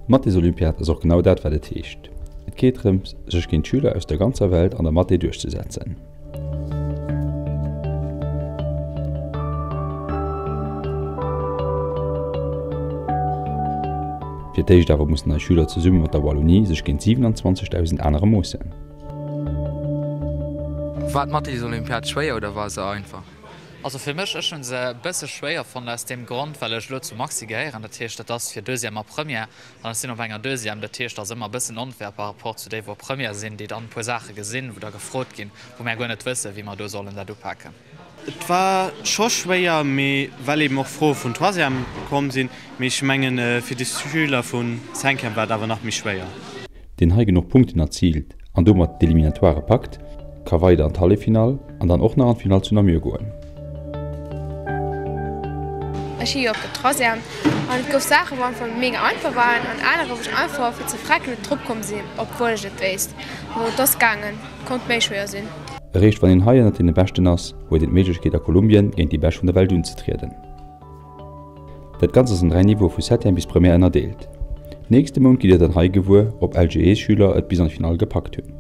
D'Mathesolympiad ass och genau dat wat et heescht. Et geet drëms sech géint Schüler aus der ganzer Welt an der Mathé duerchzesetzen. Fir d'éischt awer mussen eis Schüler zesumme mat der Wallonie sech géint 27.000 anere moossen. War d'Mathesolympiad schwéier oder war se einfach? Also fir mech, ech hunn se e bësse schwéier fonnt aus deem Grond, well ech elo zu Maxi gehéieren, dat heescht dat ass fir Deuxième a Première an ech sinn op enger Deuxième, dat heescht ass ëmmer e bëssen onfair par rapport zu déi wou op Première sinn, déi dann e puer Saache gesinn, wou da gefrot ginn, wou mär guer net wëssen, wéi mer do sollen dat upaken. Et war scho schwéier, mee well eben och Froe vun Troisième komm sinn, mee ech mengen fir déi Schüler vu Cinquième war et awer nach méi schwéier. Deen hei genuch Punkten erziilt an domat d'Eliminatoire packt, ka weider an d'Halleffinall an dann och nach an d'Finall zu Namur goen. Ech si jo op der Troisième an et gouf Saachen wou einfach mega einfach waren an anerer wou ech einfach fir ze frecken net drop komm sinn obwuel ech et wéisst. Also et ass gaangen, konnt méi schwéier sinn. Eréischt wann een hei ënnert deene Beschten ass, huet een d'Méiglechkeet a Kolumbien géint déi Bescht vun der Welt unzetrieden. Dat Ganzt ass an 3 Niveaue vu Septième bis Première ënnerdeelt. Nächste Mount gitt Dir dann hei gewuer, ob LGE-Schüler et bis an d'Finall gepackt hunn.